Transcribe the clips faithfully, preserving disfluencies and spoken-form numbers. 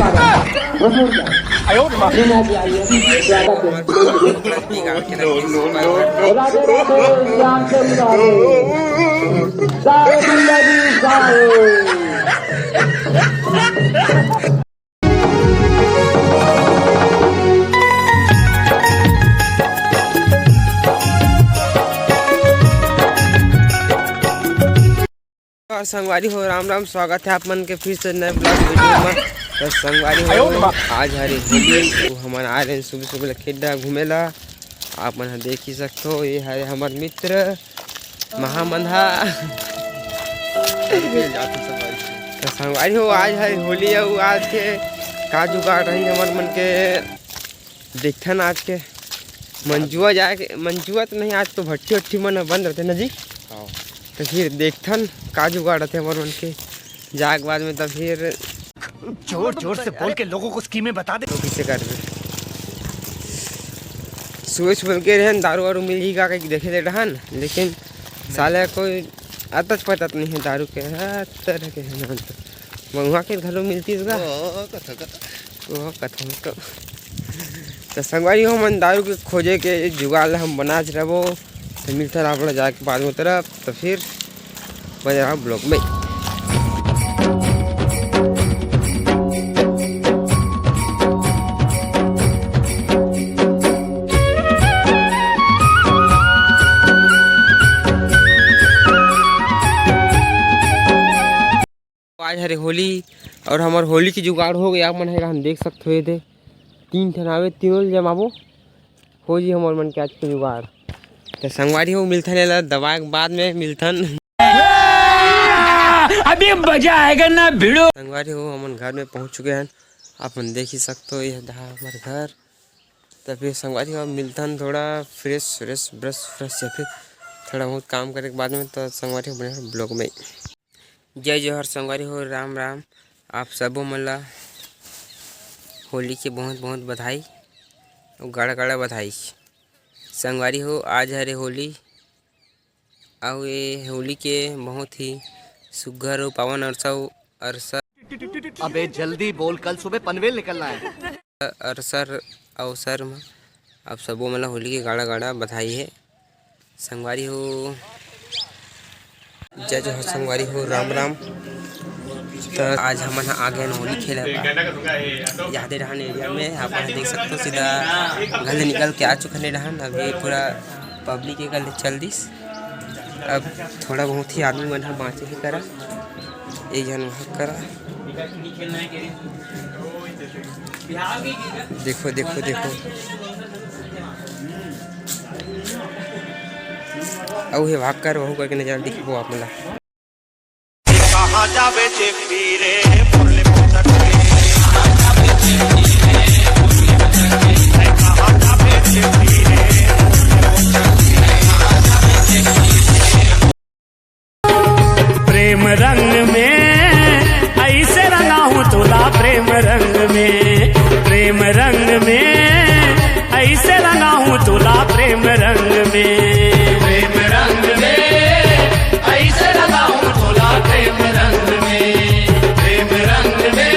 स्वागत है। राधे राधे, श्याम चंद्र राधे। सारे दुनिया की सारे। और संगवारी हो, राम राम, स्वागत है आप मन के फिर से नए ब्लॉग वीडियो में। तो संगवारी हो, आज हरे होली, तो हमन आ रहे हैं सुबह सुबह ले खेत डहा घूमे ला। आप मन ह देख ही सकथो, ये हरे हमर मित्र महामंधा। तो संगवारी हो, आज हरे होली, अउ आज के का जुगाड़ रही हमर मन के, देखथन आज के। मंजुआ जाए के, मंजुआ तो नहीं, आज तो भट्ठी उट्ठी मन बंद रहते ना जी। हाँ। तो फिर देखथन का जुगाड़ रहते हमर मन के, जाए के बाद में तब फिर जोर जोर से बोल के लोगों को स्कीमें बता दे। तो किसे करबे, सुबह सुबह के रहन दारू वारू मिल ही का कहीं देखे दे रहन, लेकिन साले कोई अतच पता तो नहीं है दारू के, हाँ, तरह के है ना तो महुआ के घलो मिलती है का? ओ, कथा, कथा। ओ, कथा में तो। तो संगवारी हो, मन दारू के खोजे के जुगाड़ ल हम बनाच रहबो। तो मिलता रहा आप लोग जाके बाद में तरफ, तो फिर बने रहा ब्लॉग में। आज हरे होली, और हमर होली के जुगाड़ हो गया। मन हे हम देख सकत हो, ये दे तीन ठन आवे, तीनों ल जमाबो, हो जी हमर मन के आज के जुगाड़। तो संगवारी हो, मिलथन एला दबाए के बाद में मिलथन। अभी मजा आएगा ना भिड़ो। संगवारी हो, हमन घर में पहुंच चुके हैं, आप मन देख ही सकते हो, ये रहा हमर घर। तो फिर संगवारी हो, मिलथन थोड़ा फ्रेश फ्रेश, ब्रश फ्रश या फिर थोड़ा बहुत काम करे के बाद में। तो संगवारी हो, बने रहो ब्लॉग में। जय जोहार संगवारी हो, राम राम। आप सबो मन ला होली के बहुत बहुत बधाई अउ गाड़ा गाड़ा बधाई। संगवारी हो, आज हरे होली, अउ ये होली के बहुत ही सुघर अउ पावन अवसर, अवसर अबे जल्दी बोल, कल सुबह पनवेल निकलना है। अवसर, अवसर में आप सबो मन ला होली के गाड़ा गाड़ा बधाई है। संगवारी हो, जय जोहार संगवारी हो, राम राम। तो आज हमन ह आ गए होली खेले बर। यादे रहन एरिया में, आप मन देख सकते हो, सीधा घर ले निकल के आ चुके हैं रहन। अभी पूरा पब्लिक एक ले चल दिस। अब थोड़ा बहुत ही आदमी मन ह बाँचे हे करा, एक झन वहाँ करा। देखो, देखो, देखो। अउ हे भाग कर वहू करके नजारा दिखाबो आप मन ला। कहाँ जाबे चेपी रे, फुरले फुरले। कहाँ जाबे चेपी रे। प्रेम रंग में ऐसे रंगा हूँ तोला, प्रेम रंग में, प्रेम रंग में ऐसे रंगा हूँ तोला, प्रेम रंग में। प्रेम रंग में ऐसे रंगा हूँ तोला, प्रेम रंग में, प्रेम रंग में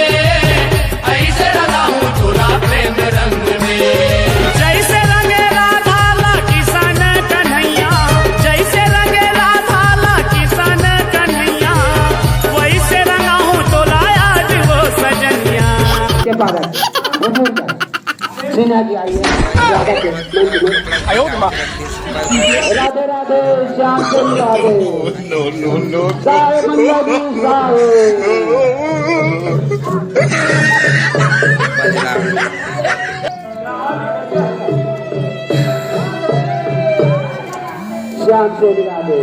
ऐसे रंगा हूँ तोला, प्रेम रंग में। जैसे रंगे राधा ला किशन कन्हैया, जैसे रंगे राधा ला किशन कन्हैया, वैसे रंगा हूँ तोला आज वो सजनिया। के पागल, वो बोल क्या? श्रीनाथ जी आइए, स्वागत है मंच में। राधे राधे, श्याम चंद्र राधे। No, no, no। सारे मंगल जी, सारे। श्याम चंद्र राधे।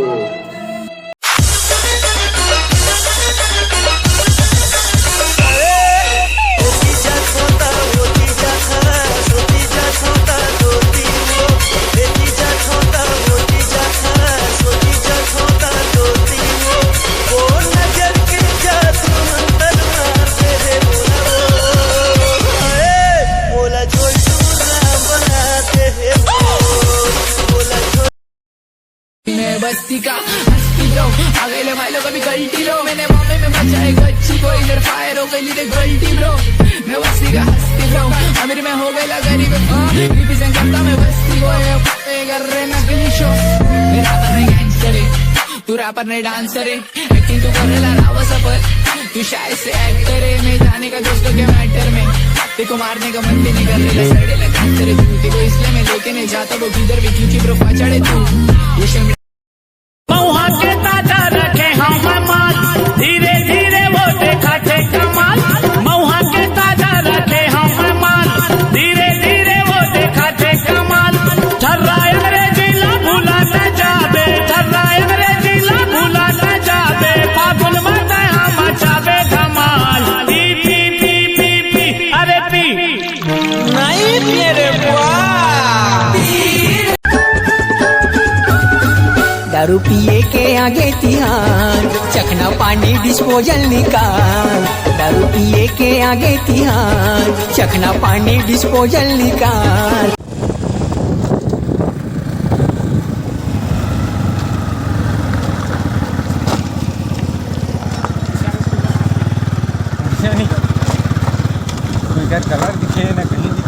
मैं बस्ती का हस्ती bro, आ गए ले भाई लोग अभी गलती bro, मैंने मामले में बचा है गच्ची को, इधर फायर हो गई ले गलती bro। बस्ती का हस्ती bro, अमीर मैं हो गया गरीब, represent करता मैं बस्ती को, ये कर रहे नकली show। मेरा पर नहीं gangster है, तू rapper नहीं dancer है, acting तू कर रहा रावा सफर, तू शायद से actor है। मैं जाने का दोस्तों के matter में, तेरे को मारने का मन भी नहीं कर रहा, सड़े लगा तेरे तू, तेरे को इसलिए मैं लेके नहीं जाता वो किधर भी, क्योंकि bro फाचड़े तू। ये शर्म मउहा के ताजा रखे हँव मैं माल, धीरे धीरे वो देखाथे कमाल। मउहा के ताजा रखे हँव मैं माल, धीरे धीरे वो देखाथे कमाल। थर्रा अंग्रेजी ला भुला न जाबे, थर्रा अंग्रेजी ला भुला न जाबे, फागुन में तैं हा मचाबे धमाल। पी, पी, पी, पी, पी, अरे पी। नहीं पिए रे बुआ। दारू पिए के आगे तिहान, चखना पानी disposal निकाल। दारू पिए के आगे तिहान, चखना पानी disposal निकाल। कोई का colour दिखे ना कहीं।